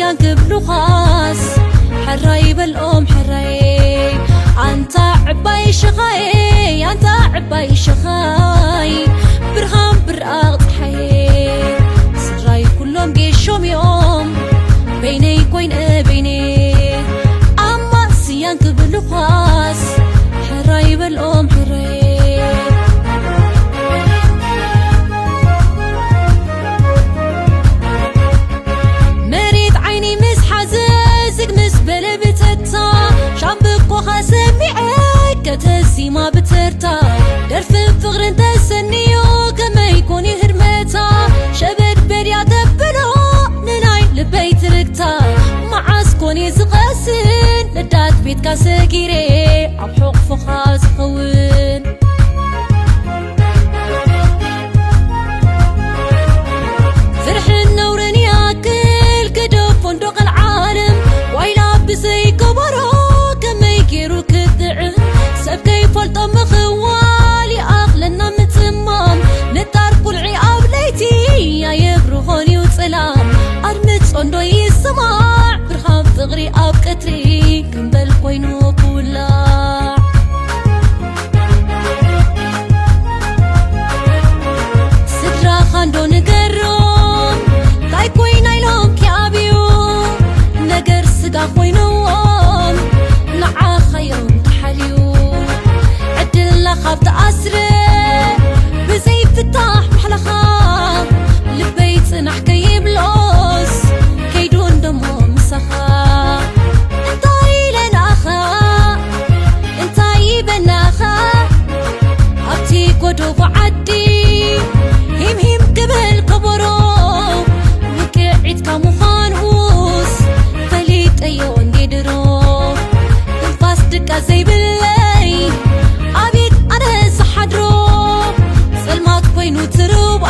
ያንክብሉኻስ ሕራይ በልኦም ሕራይ። ኣንታ ዕባይ ሽኻይ፣ ኣንታ ዕባይ ሽኻይ፣ ብርሃን ብራቕ ፀሓይ። ስድራይ ኩሎም ጌሾም እዮም፣ በይነይ ኮይነ በይነ። ኣማስ ያንክብሉኻስ ሕራይ በልኦም ሕራይ። መሬት ዓይኒ ምስ ሓዘ ዝግ ምስ በለ ብተታ፣ ሻምብቆኻ ሰሚዐ ከተሲማ ብተርታ። ደርፍን ፍቕርን ተሰንዮ ከመይ ኮን ህድመታ፣ ሸበድበድ እያ ተብሎ ንናይ ልበይ ትርግታ። መዓስ ኮን ዝቐስን ንዳት ቤትካ ሰጊረ ኣብ ሕቑፍኻ ዝኸውን። ፍርሕን ነውርን ይኣክል ግደፎ እንዶ ቀልዓለም፣ ዋይላ ብዘይ ከበሮ ከመይ ገይሩ ክጥዕም? ሰብ ከይፈልጦ ምኽዋል ይኣኽለና ምጽማም። ንጣር ቁልዒ ኣብ ለይቲ ኣየብርሆን እዩ ጽላም። ኣድምጾ እንዶ ይስማዕ ብርሃን ፍቕሪ ኣብ ቀትሪ ከም በል ኮይኑ ክውላዕ። ስድራኻ እንዶ ንገሮም፣ እንታይ ኮይና ኢሎም ክኣብዩ፣ ነገር ስጋ ኮይንዎም፣ ንዓኻ እዮም ተሓልዩ። ዕድልና ካብ ተኣስረ፣ ብዘይ ፍታሕ ማሕላኻ፣ ልበይ ጽናሕ ከይብሎስ፣ ከይዱ እንደሞ ምሳኻ። እንታይ ኢለ ንኣኻ፣ እንታይ ይበናኻ፣ ኣብቲ ጎደቦ ዓዲ ሂም ሂም ክብል ከበሮ፣ ውቅዒትካ ምዃኑስ ፈሊጠዮ እንዴ ድሮ። ትንፋስ ድቃ ዘይብለይ ኣቤት ኣነ ዝሓድሮ፣ ጸልማት ኮይኑ ትርብኣ